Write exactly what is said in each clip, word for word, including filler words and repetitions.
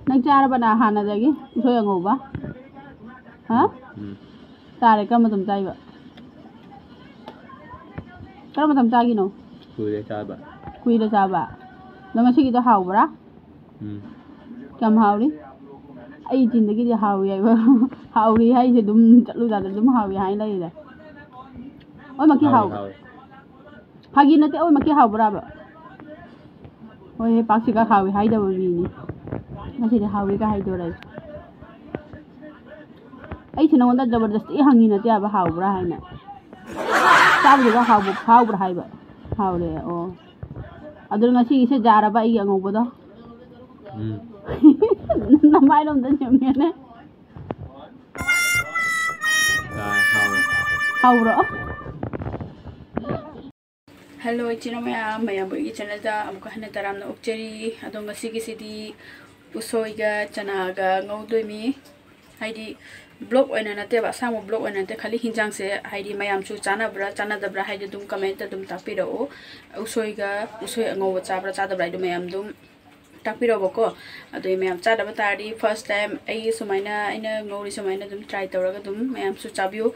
ꯅꯪ ꯆꯥꯔꯕ ꯅ ꯍꯥꯟꯅꯗꯒꯤ ꯎꯁꯣꯏ ꯑꯉꯧꯕ? ꯍꯥ? ꯎꯝ꯫ ꯆꯥꯔꯦ꯫ ꯀꯔꯝꯕ ꯃꯇꯝ ꯆꯥꯏꯕ? ꯀꯔꯝꯕ ꯃꯇꯝ ꯆꯥꯒꯤꯅꯣ? ꯀꯨꯏꯔꯦ ꯆꯥꯕ꯫ ꯀꯨꯏꯔꯦ ꯆꯥꯕ꯫ ꯑꯗꯣ ꯉꯁꯤꯒꯤꯗꯣ ꯍꯥꯎꯕ꯭ꯔꯥ? ꯎꯝ꯫ ꯀꯌꯥꯝ ꯍꯥꯎꯔꯤ? ꯑꯩ ꯆꯤꯟꯗꯒꯤꯗꯤ ꯍꯥꯎꯔꯤ ꯍꯥꯏꯕ꯫ ꯍꯥꯎꯔꯤ ꯍꯥꯏꯁꯦ ꯑꯗꯨꯝ ꯆꯠꯂꯨ ꯆꯠꯂꯨ ꯑꯗꯨꯝ ꯍꯥꯎꯔꯤ ꯍꯥꯏ ꯂꯩꯔꯦ꯫ ꯂꯣꯏꯅꯃꯛꯀꯤ ꯍꯥꯎꯔꯤ, ꯍꯥꯎꯕ꯫ ꯍꯥꯎꯔꯤ꯫ ꯐꯥꯒꯤ ꯅꯠꯇꯦ, ꯑꯣꯏꯃꯛꯀꯤ ꯍꯥꯎꯕ꯭ꯔꯥꯕ? ꯍꯣꯏꯍꯦ, ꯄꯥꯛꯁꯤꯒ ꯍꯥꯎꯏ ꯍꯥꯏꯗꯕ ꯃꯤꯅꯤ꯫ ꯉꯁꯤꯗꯤ ꯍꯥꯎꯏꯒ ꯍꯥꯏꯗꯣꯔꯦ꯫ ꯑꯩꯁꯦ ꯅꯉꯣꯟꯗ ꯖꯕꯔꯗꯁꯇꯤ ꯍꯪꯉꯤ ꯅꯠꯇꯦ ꯍꯥꯏꯕ, ꯍꯥꯎꯕ꯭ꯔꯥ ꯍꯥꯏꯅ꯫ ꯆꯥꯕꯗꯨꯒ ꯍꯥꯎꯕ ꯐꯥꯎꯕ꯭ꯔꯥ ꯍꯥꯏꯕ꯫ ꯍꯥꯎꯔꯦ, ꯑꯣ꯫ ꯑꯗꯨ ꯉꯁꯤꯒꯤꯁꯦ ꯌꯥꯔꯕ ꯑꯩꯒꯤ ꯑꯉꯧꯕꯗꯣ? ꯎꯝ꯫ ꯅꯃꯥꯏꯔꯣꯝꯗ ꯌꯦꯡꯉꯦꯅꯦ꯫ ꯍꯥꯎꯔꯦ꯫ ꯍꯥꯎꯕ꯭ꯔꯣ? ꯍꯜꯂꯣ ꯏꯆꯤꯟ ꯏꯅꯥꯎ ꯃꯌꯥꯝ, ꯃꯌꯥꯝꯕꯨ ꯑꯩꯒꯤ ꯆꯦꯅꯦꯜꯗ ꯑꯃꯨꯛꯀ ꯍꯟꯅ ꯇꯔꯥꯝꯅ ꯑꯣꯛꯆꯔꯤ꯫ ꯑꯗꯣ ꯉꯁꯤꯒꯤꯁꯤꯗꯤ ꯎꯁꯣꯏꯒ ꯆꯅꯥꯒ ꯉꯧꯗꯣꯏꯅꯤ꯫ ꯍꯥꯏꯗꯤ ꯕ꯭ꯂꯣꯛ ꯑꯣꯏꯅ ꯅꯠꯇꯦꯕ, ꯑꯁꯥꯡꯕ ꯕ꯭ꯂꯣꯛ ꯑꯣꯏꯅ ꯅꯠꯇꯦ, ꯈꯜꯂꯤ ꯍꯤꯟꯖꯥꯡꯁꯦ ꯍꯥꯏꯗꯤ ꯃꯌꯥꯝꯁꯨ ꯆꯥꯅꯕ꯭ꯔꯥ ꯆꯥꯅꯗꯕ꯭ꯔꯥ ꯍꯥꯏꯗꯤ ꯑꯗꯨꯝ ꯀꯃꯦꯟꯇ ꯑꯗꯨꯝ ꯇꯥꯛꯄꯤꯔꯛꯎ꯫ ꯎꯁꯣꯏꯒ ꯎꯁꯣꯏ ꯑꯉꯧꯕ ꯆꯥꯕ꯭ꯔꯥ ꯆꯥꯗꯕ꯭ꯔꯥ ꯍꯥꯏꯗꯣ ꯃꯌꯥꯝ ꯑꯗꯨꯝ ꯇꯥꯛꯄꯤꯔꯛꯑꯣꯕꯀꯣ꯫ ꯑꯗꯨ ꯃꯌꯥꯝ ꯆꯥꯗꯕ ꯇꯥꯔꯗꯤ ꯐꯥꯔꯁ ꯇꯥꯏꯝ ꯑꯩ ꯁꯨꯃꯥꯏꯅ ꯑꯩꯅ ꯉꯧꯔꯤ ꯁꯨꯃꯥꯏꯅ ꯑꯗꯨꯝ ꯇ꯭ꯔꯥꯏ ꯇꯧꯔꯒ ꯑꯗꯨꯝ ꯃꯌꯥꯝꯁꯨ ꯆꯥꯕꯤꯌꯨ꯫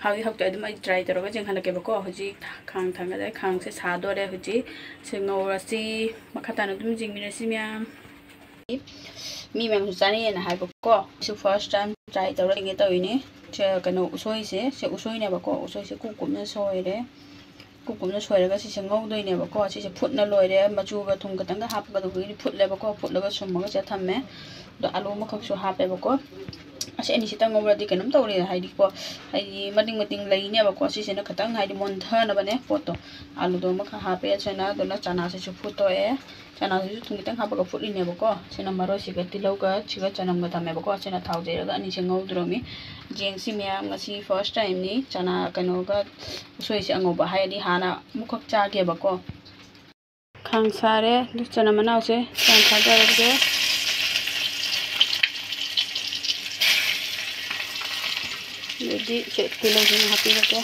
ꯍꯥꯎꯏ ꯍꯥꯎꯇꯦ ꯑꯗꯨꯝ ꯑꯩ ꯇ꯭ꯔꯥꯏ ꯇꯧꯔꯒ ꯌꯦꯡꯍꯜꯂꯛꯀꯦꯕꯀꯣ꯫ ꯍꯧꯖꯤꯛ ꯈꯥꯡ ꯊꯥꯡꯒꯠꯂꯦ, ꯈꯥꯡꯁꯦ ꯁꯥꯗꯣꯔꯦ꯫ ꯍꯧꯖꯤꯛ ꯁꯤ ꯉꯧꯔꯁꯤ, ꯃꯈꯥ ꯇꯥꯅ ꯑꯗꯨꯝ ꯌꯦꯡꯃꯤꯟꯅꯁꯤ ꯃꯌꯥꯝ꯫ ꯃꯤ ꯃꯌꯥꯝꯁꯨ ꯆꯥꯅꯩꯌꯦꯅ ꯍꯥꯏꯕꯀꯣ, ꯑꯩꯁꯨ ꯐꯥꯔꯁ ꯇꯥꯏꯝ ꯇ꯭ꯔꯥꯏ ꯇꯧꯔꯒ ꯌꯦꯡꯒꯦ ꯇꯧꯔꯤꯅꯦ꯫ ꯁꯦ, ꯀꯩꯅꯣ, ꯎꯁꯣꯏꯁꯦ, ꯁꯦ ꯎꯁꯣꯏꯅꯦꯕꯀꯣ꯫ ꯎꯁꯣꯏꯁꯦ ꯀꯨꯞ ꯀꯨꯞꯅ ꯁꯣꯏꯔꯦ꯫ ꯀꯨꯞ ꯀꯨꯞꯅ ꯁꯣꯏꯔꯒ ꯁꯤꯁꯦ ꯉꯧꯗꯣꯏꯅꯦꯕꯀꯣ꯫ ꯁꯤꯁꯦ ꯐꯨꯠꯅ ꯂꯣꯏꯔꯦ꯫ ꯃꯆꯨꯒ ꯊꯨꯝ ꯈꯛꯇꯪꯒ ꯍꯥꯞꯄꯒ ꯑꯗꯨꯒꯤꯗꯤ ꯐꯨꯠꯂꯦꯕꯀꯣ꯫ ꯐꯨꯠꯂꯒ ꯁꯨꯝꯃꯒ ꯁꯤꯗ ꯊꯝꯃꯦ꯫ ꯑꯗꯣ ꯑꯥꯂꯨ ꯑꯃꯈꯛꯁꯨ ꯍꯥꯞꯄꯦꯕꯀꯣ꯫ ꯑꯁꯤ ꯑꯅꯤꯁꯤꯇꯪ ꯉꯧꯔꯗꯤ ꯀꯩꯅꯣꯝ ꯇꯧꯔꯦ, ꯍꯥꯏꯗꯤꯀꯣ, ꯍꯥꯏꯗꯤ ꯃꯇꯤꯡ ꯃꯇꯤꯡ ꯂꯩꯅꯦꯕꯀꯣ꯫ ꯁꯤꯁꯤꯅ ꯈꯤꯇꯪ ꯍꯥꯏꯗꯤ ꯃꯨꯟꯊꯅꯕꯅꯦ ꯄꯣꯠꯇꯣ꯫ ꯑꯥꯂꯨꯗꯣ ꯑꯃꯈꯛ ꯍꯥꯞꯄꯦ꯫ ꯑꯁꯤꯅ ꯑꯗꯨꯅ ꯆꯅꯥꯁꯤꯁꯨ ꯐꯨꯠꯇꯣꯛꯑꯦ꯫ ꯆꯅꯥꯁꯤꯁꯨ ꯊꯨꯝ ꯈꯤꯇꯪ ꯍꯥꯞꯄꯒ ꯐꯨꯠꯂꯤꯅꯦꯕꯀꯣ꯫ ꯁꯤꯅ ꯃꯔꯣꯏꯁꯤꯒ ꯇꯤꯜꯍꯧꯒ ꯁꯤꯒ ꯆꯅꯝꯒ ꯊꯝꯃꯦꯕꯀꯣ꯫ ꯁꯤꯅ ꯊꯥꯎ ꯌꯩꯔꯒ ꯑꯅꯤꯁꯦ ꯉꯧꯗ꯭ꯔꯣꯃꯤ꯫ ꯌꯦꯡꯁꯤ ꯃꯌꯥꯝ, ꯉꯁꯤ ꯐꯥꯔꯁ ꯇꯥꯏꯝꯅꯤ ꯆꯅꯥ ꯀꯩꯅꯣꯒ ꯎꯁꯣꯏꯁꯦ ꯑꯉꯧꯕ, ꯍꯥꯏꯗꯤ ꯍꯥꯟꯅ ꯑꯃꯨꯛꯈꯛ ꯆꯥꯒꯦꯕꯀꯣ꯫ ꯈꯥꯡ ꯁꯥꯔꯦ꯫ ꯑꯗꯨ ꯆꯅꯝ ꯃꯅꯥꯎꯁꯦ ꯈꯥꯡ ꯊꯥꯗꯔꯒꯦ꯫ ꯑꯗꯩꯗꯤ ꯁꯦ ꯇꯤꯜꯍꯧꯁꯤꯅ ꯍꯥꯞꯄꯤꯔꯒꯦ꯫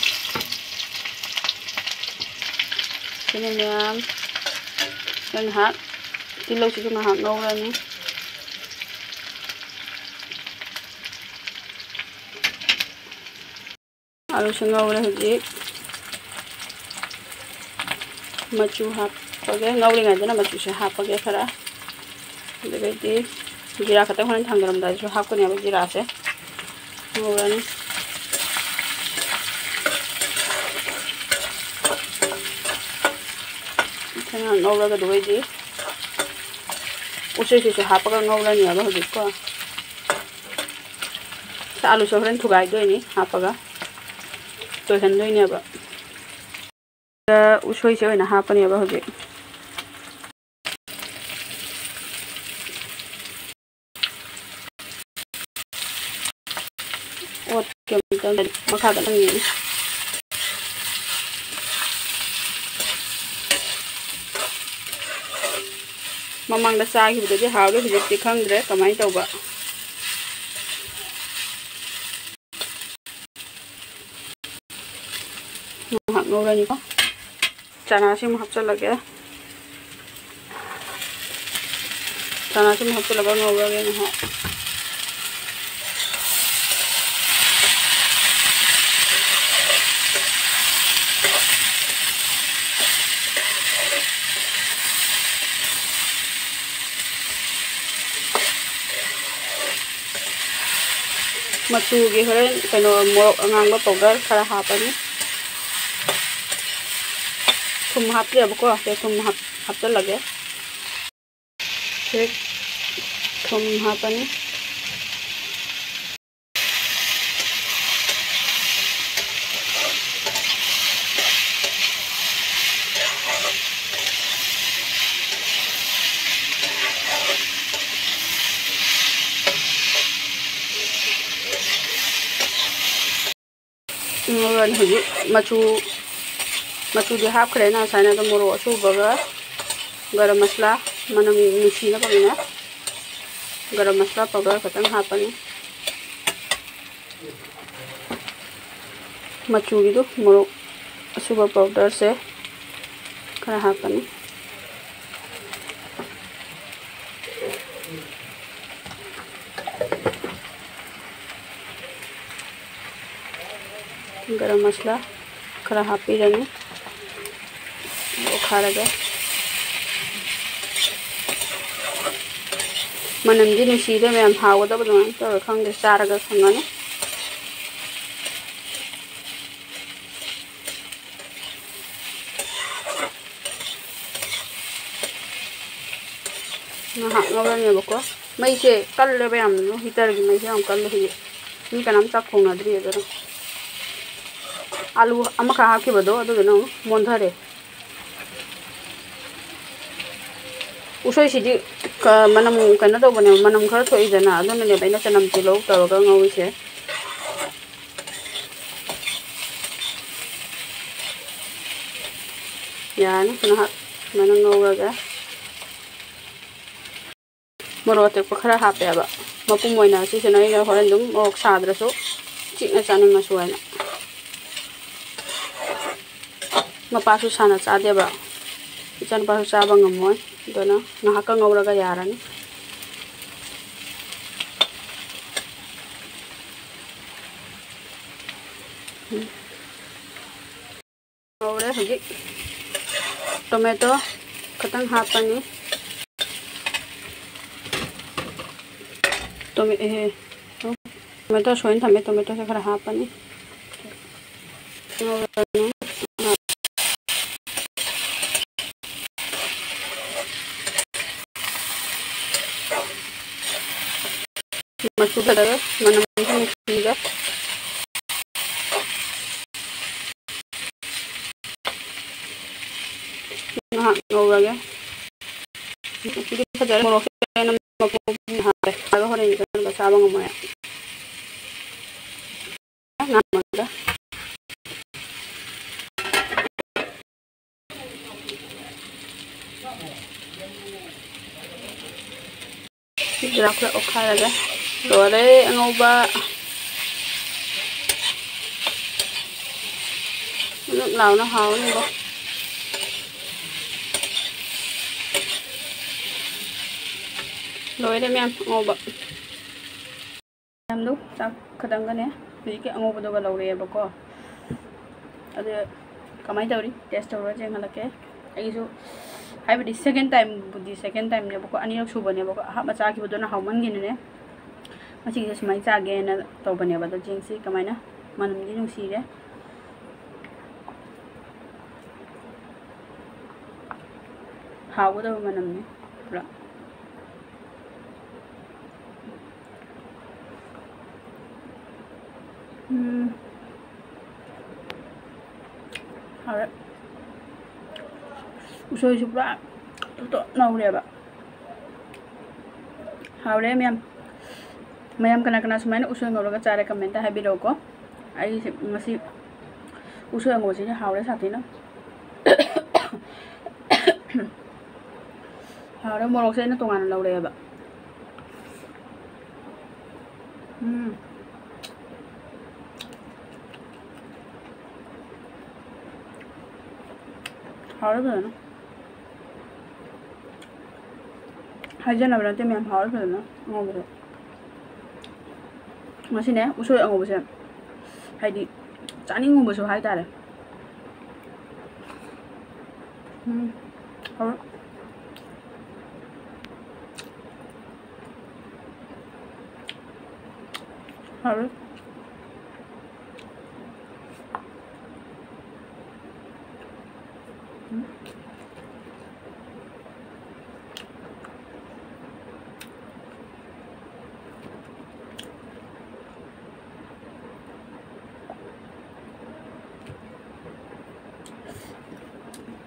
ꯁꯤꯅ ꯃꯌꯥꯝ ꯉꯥꯏꯍꯥꯛ, ꯇꯤꯜꯍꯧꯁꯤꯁꯨ ꯉꯥꯏꯍꯥꯛ ꯉꯧꯔꯅꯤ꯫ ꯑꯂꯨꯁꯦ ꯉꯧꯔꯦ ꯍꯧꯖꯤꯛ꯫ ꯃꯆꯨ ꯍꯥꯞꯄꯒꯦ, ꯉꯧꯔꯤꯉꯩꯗꯅ ꯃꯆꯨꯁꯦ ꯍꯥꯞꯄꯒꯦ ꯈꯔ꯫ ꯑꯗꯨꯗꯩꯗꯤ ꯖꯤꯔꯥ ꯈꯛꯇꯪ ꯍꯣꯔꯦꯟ ꯊꯥꯡꯖꯔꯝꯗꯥꯏꯗꯁꯨ ꯍꯥꯞꯀꯅꯦꯕ, ꯖꯤꯔꯥꯁꯦ ꯉꯧꯔꯅꯤ꯫ ꯈꯔ ꯉꯧꯔꯒ ꯑꯗꯨꯗꯩꯗꯤ ꯎꯁꯣꯏꯁꯤꯁꯨ ꯍꯥꯞꯄꯒ ꯉꯧꯔꯅꯦꯕ ꯍꯧꯖꯤꯛꯀꯣ꯫ ꯑꯥꯂꯨꯁꯦ ꯍꯣꯔꯦꯟ ꯊꯨꯒꯥꯏꯗꯣꯏꯅꯤ ꯍꯥꯞꯄꯒ, ꯇꯣꯏꯍꯟꯗꯣꯏꯅꯦꯕ꯫ ꯎꯁꯣꯏꯁꯦ ꯑꯣꯏꯅ ꯍꯥꯞꯄꯅꯦꯕ ꯍꯧꯖꯤꯛ꯫ ꯑꯣꯠꯀꯦ ꯑꯃꯨꯛꯇꯪ, ꯃꯈꯥꯗ ꯅꯝꯃꯤꯅꯤ꯫ ꯃꯃꯥꯡꯗ ꯆꯥꯈꯤꯕꯗꯨꯗꯤ ꯍꯥꯎꯔꯦ, ꯍꯧꯖꯤꯛꯇꯤ ꯈꯪꯗ꯭ꯔꯦ ꯀꯃꯥꯏꯅ ꯇꯧꯕ꯫ ꯉꯥꯏꯍꯥꯛ ꯉꯧꯔꯅꯤꯀꯣ꯫ ꯆꯅꯥꯁꯤ ꯑꯃꯨꯛ ꯍꯥꯞꯆꯤꯜꯂꯒꯦ꯫ ꯆꯅꯥꯁꯤ ꯑꯃꯨꯛ ꯍꯥꯞꯆꯤꯜꯂꯒ ꯉꯧꯔꯒꯦ ꯉꯥꯏꯍꯥꯛ꯫ ꯃꯆꯨꯒꯤ ꯍꯣꯔꯦꯟ ꯀꯩꯅꯣ, ꯃꯣꯔꯣꯛ ꯑꯉꯥꯡꯕ ꯄꯥꯎꯗꯔ ꯈꯔ ꯍꯥꯞꯄꯅꯤ꯫ ꯊꯨꯝ ꯍꯥꯞꯇ꯭ꯔꯦꯕꯀꯣ, ꯁꯦ ꯊꯨꯝ ꯍꯥꯞ-, ꯍꯥꯞꯆꯜꯂꯒꯦ꯫ ꯁꯦ ꯊꯨꯝ ꯍꯥꯞꯄꯅꯤ꯫ ꯉꯧꯔꯅꯤ ꯍꯧꯖꯤꯛ꯫ ꯃꯆꯨ, ꯃꯆꯨꯗꯤ ꯍꯥꯞꯈ꯭ꯔꯦ ꯑꯩꯅ ꯉꯁꯥꯏꯅ, ꯑꯗꯣ ꯃꯣꯔꯣꯛ ꯑꯁꯨꯕꯒ ꯒꯔꯝ ꯃꯁꯂꯥ, ꯃꯅꯝ ꯅꯨꯡꯁꯤꯅꯕꯅꯤꯅ ꯒꯔꯝ ꯃꯁꯂꯥ ꯄꯥꯎꯗꯔ ꯈꯛꯇꯪ ꯍꯥꯞꯄꯅꯤ꯫ ꯃꯆꯨꯒꯤꯗꯨ ꯃꯣꯔꯣꯛ ꯑꯁꯨꯕ ꯄꯥꯎꯗꯔꯁꯦ ꯈꯔ ꯍꯥꯞꯄꯅꯤ꯫ ꯒꯔꯝ ꯃꯁꯂꯥ ꯈꯔ ꯍꯥꯞꯄꯤꯔꯅꯤ꯫ ꯑꯣꯠꯈꯥꯏꯔꯒ꯫ ꯃꯅꯝꯗꯤ ꯅꯨꯡꯁꯤꯗ ꯃꯌꯥꯝ, ꯍꯥꯎꯒꯗꯕ ꯑꯗꯨꯃꯥꯏꯅ ꯇꯧꯔꯦ꯫ ꯈꯪꯗꯦ, ꯆꯥꯔꯒ ꯈꯪꯉꯅꯤ꯫ ꯉꯥꯏꯍꯥꯛ ꯉꯧꯔꯅꯦꯕꯀꯣ꯫ ꯃꯩꯁꯦ ꯀꯜꯂꯦꯕ ꯌꯥꯝꯅ, ꯍꯤꯇꯔꯒꯤ ꯃꯩꯁꯦ ꯌꯥꯝ ꯀꯜꯂꯦ ꯍꯧꯖꯤꯛ꯫ ꯃꯤ ꯀꯅꯥꯝ ꯆꯥꯛ ꯊꯣꯡꯅꯗ꯭ꯔꯤ ꯑꯗꯨꯅ꯫ ꯑꯥꯂꯨ ꯑꯃꯈꯛ ꯍꯥꯞꯈꯤꯕꯗꯣ ꯑꯗꯨꯗꯨꯅ ꯑꯃꯨꯛ ꯃꯣꯟꯊꯔꯦ꯫ ꯎꯁꯣꯏꯁꯤꯗꯤ ꯀ-, ꯃꯅꯝ ꯀꯩꯅꯣ ꯇꯧꯕꯅꯦꯕ, ꯃꯅꯝ ꯈꯔ ꯊꯣꯛꯏꯗꯅ, ꯑꯗꯨꯅꯅꯦꯕ ꯑꯩꯅ ꯆꯅꯝ ꯇꯤꯜꯍꯧ ꯇꯧꯔꯒ ꯉꯧꯔꯤꯁꯦ꯫ ꯌꯥꯔꯅꯤ, ꯉꯥꯏꯍꯥꯛ ꯁꯨꯃꯥꯏꯅ ꯉꯧꯔꯒ꯫ ꯃꯣꯔꯣꯛ ꯑꯇꯦꯛꯄ ꯈꯔ ꯍꯥꯞꯄꯦꯕ, ꯃꯄꯨꯝ ꯑꯣꯏꯅ꯫ ꯁꯤꯁꯤꯅ ꯑꯩꯅ ꯍꯣꯔꯦꯟ ꯑꯗꯨꯝ ꯃꯣꯔꯣꯛ ꯁꯥꯗ꯭ꯔꯁꯨ ꯆꯤꯛꯅ ꯆꯥꯅꯤꯡꯉꯁꯨ ꯍꯥꯏꯅ꯫ ꯃꯄꯥꯁꯨ ꯁꯥꯅ ꯆꯥꯗꯦꯕ, ꯏꯆꯥꯅꯨꯄꯥꯁꯨ ꯆꯥꯕ ꯉꯝꯃꯣꯏ꯫ ꯑꯗꯨꯅ ꯉꯥꯏꯍꯥꯛꯀ ꯉꯧꯔꯒ ꯌꯥꯔꯅꯤ꯫ ꯎꯝ꯫ ꯉꯧꯔꯦ ꯍꯧꯖꯤꯛ꯫ ꯇꯣꯃꯦꯇꯣ ꯈꯤꯇꯪ ꯍꯥꯞꯄꯅꯤ꯫ ꯇꯣꯃꯦ-, ꯑꯦ, ꯇꯣꯃꯦꯇꯣ ꯁꯣꯏꯅ ꯊꯝꯃꯦ, ꯇꯣꯃꯦꯇꯣꯁꯦ ꯈꯔ ꯍꯥꯞꯄꯅꯤ꯫ ꯉꯧꯔꯅꯤ꯫ ꯃꯆꯨ ꯐꯖꯔꯦ, ꯃꯅꯝꯁꯨ ꯅꯨꯡꯁꯤꯔꯦ꯫ ꯉꯥꯏꯍꯥꯛ ꯉꯧꯔꯒꯦ꯫ ꯃꯆꯨꯗꯤ ꯐꯖꯔꯦ, ꯃꯣꯔꯣꯛꯁꯦ ꯑꯩꯅ ꯃꯄꯨꯝ ꯍꯥꯞꯄꯦ꯫ ꯑꯗꯣ ꯍꯣꯔꯦꯟ ꯆꯥꯕ ꯉꯝꯃꯣꯏ꯫ ꯉꯥꯏꯍꯥꯛ ꯉꯧꯔꯒ꯫ ꯖꯤꯔꯥ ꯈꯔ ꯑꯣꯠꯈꯥꯏꯔꯒꯦ꯫ ꯂꯣꯏꯔꯦ ꯑꯉꯧꯕ꯫ ꯅꯞ ꯅꯞ ꯂꯥꯎꯅ ꯍꯥꯎꯅꯤꯕꯣ꯫ ꯂꯣꯏꯔꯦ ꯃꯌꯥꯝ ꯑꯉꯧꯕ꯫ ꯃꯌꯥꯝꯗꯨ ꯆꯥꯛ ꯈꯇꯪꯒꯅꯦ ꯍꯧꯖꯤꯛꯀꯤ ꯑꯉꯧꯕꯗꯨꯒ ꯂꯧꯔꯛꯑꯦꯕꯀꯣ꯫ ꯑꯗꯨ ꯀꯃꯥꯏꯅ ꯇꯧꯔꯤ? Taste ꯇꯧꯔꯒ ꯌꯦꯡꯍꯜꯂꯛꯀꯦ꯫ ꯑꯩꯒꯤꯁꯨ, ꯍꯥꯏꯕꯗꯤ second timeꯕꯨꯗꯤ second timeꯅꯦꯕꯀꯣ, ꯑꯅꯤꯔꯛ ꯁꯨꯕꯅꯦꯕꯀꯣ꯫ ꯑꯍꯥꯟꯕ ꯆꯥꯈꯤꯕꯗꯨꯅ ꯍꯥꯎꯃꯟꯒꯤꯅꯅꯦ, ꯉꯁꯤꯒꯤꯁꯦ ꯁꯨꯃꯥꯏꯅ ꯆꯥꯒꯦꯅ ꯇꯧꯕꯅꯦꯕ꯫ ꯑꯗꯣ ꯌꯦꯡꯁꯤ ꯀꯃꯥꯏꯅ, ꯃꯅꯝꯗꯤ ꯅꯨꯡꯁꯤꯔꯦ꯫ ꯍꯥꯎꯒꯗꯕ ꯃꯅꯝꯅꯤ ꯄꯨꯔꯥ꯫ ꯎꯝ꯫ ꯍꯥꯎꯔꯦ꯫ ꯎꯁꯣꯏꯁꯨ ꯄꯨꯔꯥ ꯊꯣꯠ ꯊꯣꯠ ꯅꯧꯔꯦꯕ꯫ ꯍꯥꯎꯔꯦ ꯃꯌꯥꯝ꯫ ꯃꯌꯥꯝ ꯀꯅꯥ ꯀꯅꯥ ꯁꯨꯃꯥꯏꯅ ꯎꯁꯣꯏ ꯉꯧꯔꯒ ꯆꯥꯔꯦ comment ꯍꯥꯏꯕꯤꯔꯛꯎꯀꯣ꯫ ꯑꯩꯁꯦ ꯉꯁꯤ ꯎꯁꯣꯏ ꯑꯉꯧꯕꯁꯤꯗꯤ ꯍꯥꯎꯔꯦ ꯁꯥꯊꯤꯅ꯫ ꯍꯥꯎꯔꯦ, ꯃꯣꯔꯣꯛꯁꯦ ꯑꯩꯅ ꯇꯣꯉꯥꯟꯅ ꯂꯧꯔꯛꯑꯦꯕ꯫ ꯎꯝ꯫ ꯍꯥꯎꯔꯦ ꯐꯖꯅ꯫ ꯍꯥꯏꯖꯅꯕ ꯅꯠꯇꯦ ꯃꯌꯥꯝ, ꯍꯥꯎꯔꯦ ꯐꯖꯅ ꯉꯧꯕꯁꯦ꯫ ꯉꯁꯤꯅꯦ ꯎꯁꯣꯏ ꯑꯉꯧꯕꯁꯦ, ꯍꯥꯏꯗꯤ ꯆꯥꯅꯤꯡꯉꯨꯕꯁꯨ ꯍꯥꯏꯇꯥꯔꯦ꯫ ꯎꯝ, ꯍꯥꯎꯔꯦ꯫ ꯍꯥꯎꯔꯦ꯫ ꯎꯝ꯫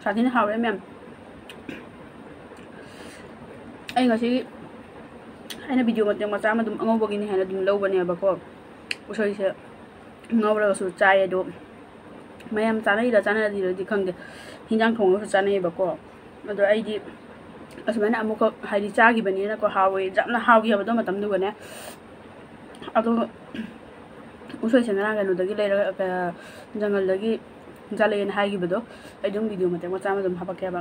ꯁꯥꯊꯤꯅ ꯍꯥꯎꯔꯦ ꯃꯌꯥꯝ꯫ ꯑꯩ ꯉꯁꯤ, ꯑꯩꯅ video ꯃꯇꯦꯛ ꯃꯆꯥ ꯑꯃ ꯑꯗꯨꯝ ꯑꯉꯧꯕꯒꯤꯅꯤ ꯍꯥꯏꯅ ꯑꯗꯨꯝ ꯂꯧꯕꯅꯦꯕꯀꯣ꯫ ꯎꯁꯣꯏꯁꯦ ꯉꯧꯔꯒꯁꯨ ꯆꯥꯏ, ꯑꯗꯣ ꯃꯌꯥꯝ ꯆꯥꯅꯩꯔ ꯆꯥꯅꯗꯤꯔꯗꯤ ꯈꯪꯗꯦ, ꯍꯤꯟꯖꯥꯡ ꯊꯣꯡꯉꯒꯁꯨ ꯆꯥꯅꯩꯌꯦꯕꯀꯣ꯫ ꯑꯗꯣ ꯑꯩꯗꯤ ꯑꯁꯨꯃꯥꯏꯅ ꯑꯃꯨꯛꯈꯛ ꯍꯥꯏꯗꯤ ꯆꯥꯈꯤꯕꯅꯤꯅꯀꯣ, ꯍꯥꯎꯋꯦ, ꯌꯥꯝꯅ ꯍꯥꯎꯈꯤ ꯍꯥꯏꯕꯗꯣ ꯃꯇꯝꯗꯨꯒꯅꯦ꯫ ꯑꯗꯣ ꯎꯁꯣꯏꯁꯦ ꯉꯔꯥꯡ ꯀꯩꯅꯣꯗꯒꯤ ꯂꯩꯔꯒ, ꯀ-, ꯖꯪꯒꯜꯗꯒꯤ ꯆꯥꯂꯛꯑꯦꯅ ꯍꯥꯏꯈꯤꯕꯗꯣ, ꯑꯩ ꯑꯗꯨꯝ video ꯃꯇꯦꯛ ꯃꯆꯥ ꯑꯃ ꯑꯗꯨꯝ ꯍꯥꯄꯛꯀꯦꯕ꯫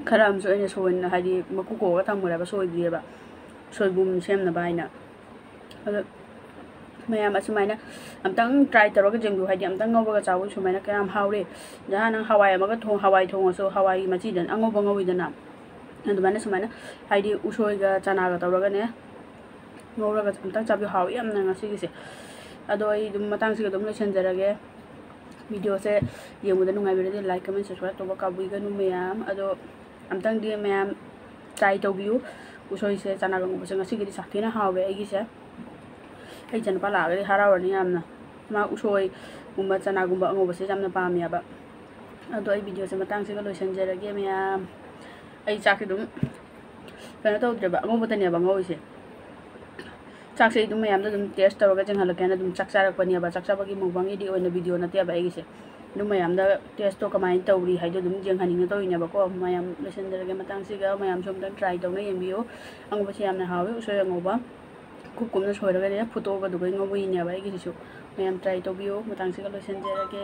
ꯈꯔ ꯑꯃꯁꯨ ꯑꯩꯅ ꯁꯣꯏꯅ ꯍꯥꯏꯗꯤ ꯃꯀꯨ ꯈꯣꯛꯑꯒ ꯊꯝꯈ꯭ꯔꯦꯕ, ꯁꯣꯏꯗ꯭ꯔꯤꯑꯕ, ꯁꯣꯏꯕꯨꯝ ꯁꯦꯝꯅꯕ ꯍꯥꯏꯅ꯫ ꯑꯗꯣ ꯃꯌꯥꯝ ꯑꯁꯨꯃꯥꯏꯅ ꯑꯝꯇꯪ try ꯇꯧꯔꯒ ꯌꯦꯡꯕꯤꯌꯨ, ꯍꯥꯏꯗꯤ ꯑꯝꯇꯪ ꯉꯧꯔꯒ ꯆꯥꯎ, ꯁꯨꯃꯥꯏꯅ ꯀꯌꯥꯝ ꯍꯥꯎꯔꯦ꯫ ꯅꯍꯥꯟ ꯅꯪ ꯍꯋꯥꯏ ꯑꯃꯒ ꯊꯣꯡ-, ꯍꯋꯥꯏ ꯊꯣꯡꯉꯁꯨ ꯍꯋꯥꯏꯒꯤ ꯃꯆꯤꯗꯅ ꯑꯉꯧꯕ ꯉꯧꯋꯤꯗꯅ, ꯑꯗꯨꯃꯥꯏꯅ ꯁꯨꯃꯥꯏꯅ ꯍꯥꯏꯗꯤ ꯎꯁꯣꯏꯒ ꯆꯅꯥꯒ ꯇꯧꯔꯒꯅꯦ ꯉꯧꯔꯒ ꯑꯝꯇꯪ ꯆꯥꯕꯤꯌꯨ, ꯍꯥꯎꯋꯤ ꯌꯥꯝꯅ ꯉꯁꯤꯒꯤꯁꯦ꯫ ꯑꯗꯣ ꯑꯩ ꯑꯗꯨꯝ ꯃꯇꯥꯡꯁꯤꯒ ꯑꯗꯨꯝ ꯂꯣꯏꯁꯤꯟꯖꯔꯒꯦ꯫ Video ꯁꯦ ꯌꯦꯡꯕꯗ ꯅꯨꯡꯉꯥꯏꯕꯤꯔꯗꯤ like, comment, subscribe ꯇꯧꯕ ꯀꯥꯎꯕꯤꯒꯅꯨ ꯃꯌꯥꯝ꯫ ꯑꯗꯣ ꯑꯝꯇꯪꯗꯤ ꯃꯌꯥꯝ try ꯇꯧꯕꯤꯌꯨ꯫ ꯎꯁꯣꯏꯁꯦ ꯆꯅꯥꯒ ꯉꯧꯕꯁꯦ ꯉꯁꯤꯒꯤꯗꯤ ꯁꯥꯊꯤꯅ ꯍꯥꯎꯋꯦ ꯑꯩꯒꯤꯁꯦ꯫ ꯑꯩ ꯏꯆꯥꯅꯨꯄꯥ ꯂꯥꯛꯑꯒꯗꯤ ꯍꯔꯥꯎꯔꯅꯤ ꯌꯥꯝꯅ꯫ ꯃꯥ ꯎꯁꯣꯏꯒꯨꯝꯕ ꯆꯅꯥꯒꯨꯝꯕ ꯑꯉꯧꯕꯁꯦ ꯌꯥꯝꯅ ꯄꯥꯝꯃꯦꯕ꯫ ꯑꯗꯣ ꯑꯩ video ꯁꯦ ꯃꯇꯥꯡꯁꯤꯒ ꯂꯣꯏꯁꯤꯟꯖꯔꯒꯦ ꯃꯌꯥꯝ꯫ ꯑꯩ ꯆꯥꯛꯁꯦ ꯑꯗꯨꯝ ꯀꯩꯅꯣ ꯇꯧꯗ꯭ꯔꯦꯕ, ꯑꯉꯧꯕꯇꯅꯦꯕ ꯉꯧꯔꯤꯁꯦ꯫ ꯆꯥꯛꯁꯦ ꯑꯩ ꯑꯗꯨꯝ ꯃꯌꯥꯝꯗ ꯑꯗꯨꯝ taste ꯇꯧꯔꯒ ꯌꯦꯡꯍꯜꯂꯛꯀꯦꯅ ꯑꯗꯨꯝ ꯆꯥꯛ ꯆꯥꯔꯛꯄꯅꯦꯕ꯫ ꯆꯥꯛ ꯆꯥꯕꯒꯤ mukbang ꯒꯤꯗꯤ ꯑꯣꯏꯅ video ꯅꯠꯇꯦꯕ ꯑꯩꯒꯤꯁꯦ꯫ ꯑꯗꯨꯝ ꯃꯌꯥꯝꯗ taste ꯇꯣ ꯀꯃꯥꯏꯅ ꯇꯧꯔꯤ ꯍꯥꯏꯗꯣ ꯑꯗꯨꯝ ꯌꯦꯡꯍꯟꯅꯤꯡꯅ ꯇꯧꯔꯤꯅꯦꯕꯀꯣ꯫ ꯃꯌꯥꯝ ꯂꯣꯏꯁꯤꯟꯖꯔꯒꯦ ꯃꯇꯥꯡꯁꯤꯒ꯫ ꯃꯌꯥꯝꯁꯨ ꯑꯝꯇꯪ try ꯇꯧꯅ ꯌꯦꯡꯕꯤꯌꯨ꯫ ꯑꯉꯧꯕꯁꯦ ꯌꯥꯝꯅ ꯍꯥꯎꯋꯤ꯫ ꯎꯁꯣꯏ ꯑꯉꯧꯕ ꯀꯨꯞ ꯀꯨꯞꯅ ꯁꯣꯏꯔꯒꯅꯦ ꯐꯨꯠꯇꯣꯛꯑꯒ ꯑꯗꯨꯒ ꯉꯧꯕꯒꯤꯅꯦꯕ ꯑꯩꯒꯤꯁꯤꯁꯨ꯫ ꯃꯌꯥꯝ try ꯇꯧꯕꯤꯌꯨ꯫ ꯃꯇꯥꯡꯁꯤꯒ ꯂꯣꯏꯁꯤꯟꯖꯔꯒꯦ꯫